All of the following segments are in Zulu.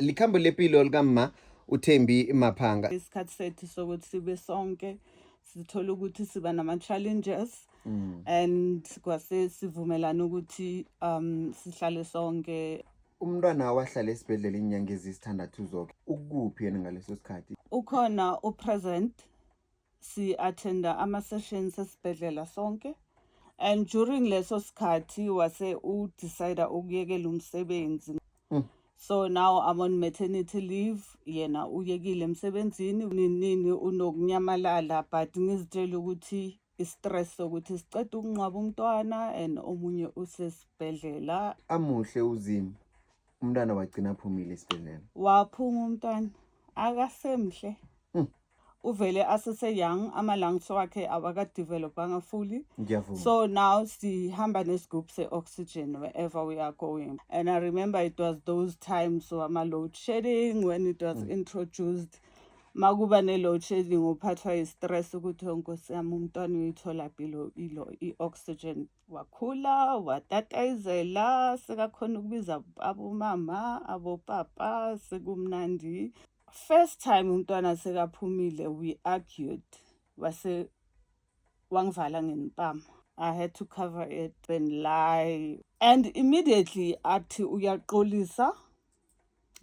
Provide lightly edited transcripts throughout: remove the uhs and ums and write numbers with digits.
Likhambo lepilo likamma uThembi Maphanga. Isikhathi sethu sokuthi sibe sonke, sithola ukuthi siba nama-challenges and kwase sivumelana ukuthi sihlale sonke. Umntwana wahlala esibhedlela iinyanga ezisithandathu zoke. Ukuphi yena ngaleso sikhathi? Ukhona, upresent, si-attenda ama-sessions esibhedlela sonke, and during leso sikhathi wase udecide ukuyekela umsebenzi. So now I'm on maternity leave, yena uyekile emsebenzini. Nini unokunyamalala, but ngizitshela ukuthi i-stress sokuthi siceda ukungcwaba umntwana and omunye usesibhedlela. Amuhle uzimo, umntwana wagcina aphumile esibhedlela. Waphuma umntwana, akasemhle. Uvele asese-young, ama-lungs wakhe awakadevelopanga fully. Ngiyavuma. So now sihamba nesigubhu se-oxygen wherever we are going. And I remember it was those times wama-load shedding when it was introduced. Makuba ne-load shedding, uphathwa yi-stress ukuthi, "Oh, Nkosi yami, umntwana uyithola ilo ilo i-oxygen." Wakhula, watatayizela, sekakhona ukubiza abomama, abopapa, sekumnandi. First time umntwana sekaphumile, we argued, wase wangivala ngempama. I had to cover it and lie, and immediately athi uyaxolisa,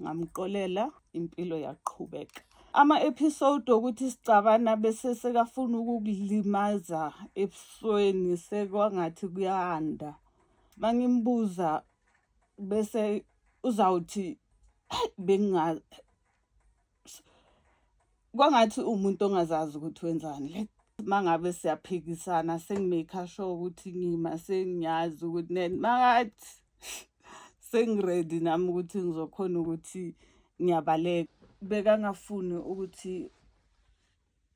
ngamxolela, impilo yaqhubeka. Ama-episode okuthi sicabana bese sekafuna ukukulimaza ebusweni, sekwangathi kuyanda. Mangimbuza bese uzawuthi, "Hayi, benginga kwangathi umuntu ongazazi ukuthi wenzani." Like, mangabe siyaphikisana, sengimake sure ukuthi ngima sengiyazi ukuthi makathi sengiready nami ukuthi ngizokhona ukuthi ngiyabaleka. Bekangafuni ukuthi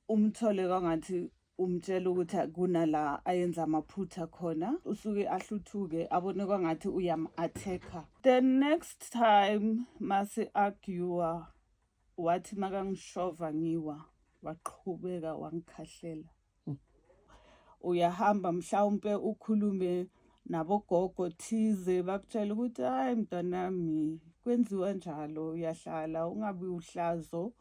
umthole kwangathi umtshela ukuthi kunala ayenza amaphutha khona, usuke ahluthuke, abone kwangathi uyam-attack-a. The next time masi-argue, wathi makangishova ngiwa, waqhubeka wangikhahlela. Uyahamba mhlawumpe ukhulume nabogogo thize, bakutshela ukuthi, "Hayi mntanami, kwenziwa njalo, uyahlala, ungabi uhlazo,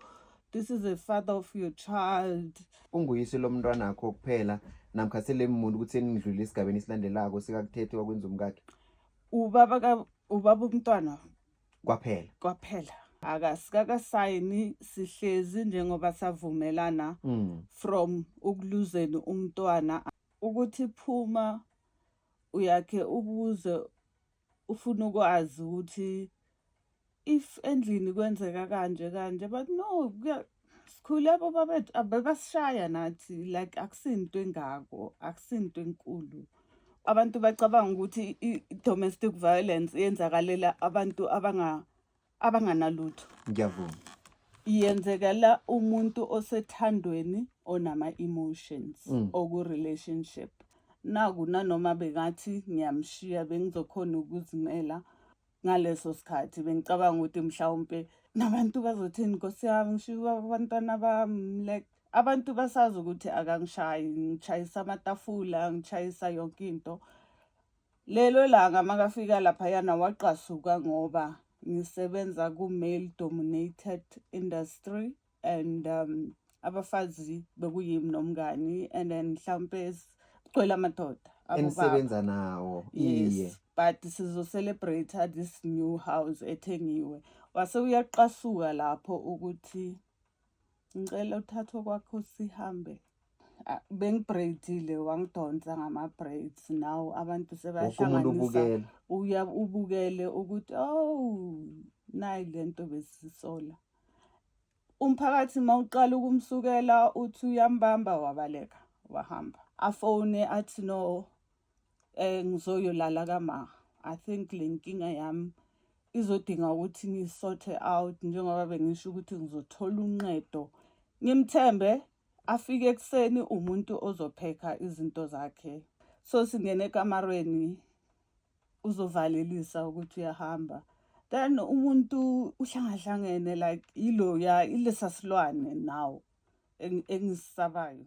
this is a father of your child." Unguyise lomntwanakho kuphela namkha sele muntu ukuthi senidlulile esigabeni esilandelako, sekakuthethe wakwenza umkakhe? Ubaba ka ubaba umntwana. Kwaphela. Kwaphela, akasikakasayini, sihlezi njengoba savumelana from ukuluzeni umntwana, ukuthi phuma uyakhe ubuze, ufuna ukwazi ukuthi if endlini kwenzeka kanje kanje, but no, sikhule abobaba abebasishaya nathi, like akusinto engako, akusinto enkulu. Abantu bacabanga ukuthi i-domestic violence yenzakalela abantu abanganalutho. Ngiyavuma. Yenzekela umuntu osethandweni, onama-emotions, oku-relationship. Naku nanoma bengathi ngiyamshiya, bengizokhona ukuzimela. Ngaleso sikhathi bengicabanga ukuthi mhlawumpe nabantu bazothini, "Nkosi yami, ngishiya abantwana bami." Like, abantu basazi ukuthi akangishayi, ngishayisa amatafula, ngishayisa yonke into. Lelo langa makafika laphayana waqasuka ngoba ngisebenza ku-male dominated industry and abafazi bekuyimi nomngani, and then mhlawumpe kugcwele amadoda, abobaba. Enisebenza nawo, iye. Yes, but sizo-celebrate this new house ethengiwe. Wase uyaqasuka lapho ukuthi ngicela uthathwe kwakho sihambe. Ah, bengibraidile, wangidonsa ngama-braids. Now abantu Wonke umuntu sebayahlanganisa. Ubukela. Uya ubukele ukuthi, oh, nayi lento besisola. Umphakathi mawuqala ukumsukela uthi uyambamba, wabaleka, wahamba. Afone athi, "No, ngizoyolala kama. I think le nkinga yami izodinga ukuthi ngisorte out njengoba bengisho ukuthi ngizothola uncedo." Ngimthembe, afike ekuseni umuntu ozophekha izinto zakhe. So singene ekamarweni, uzovalelisa ukuthi uyahamba. Then umuntu uhlangahlangene like iloya ilesa silwane now engisisabayo.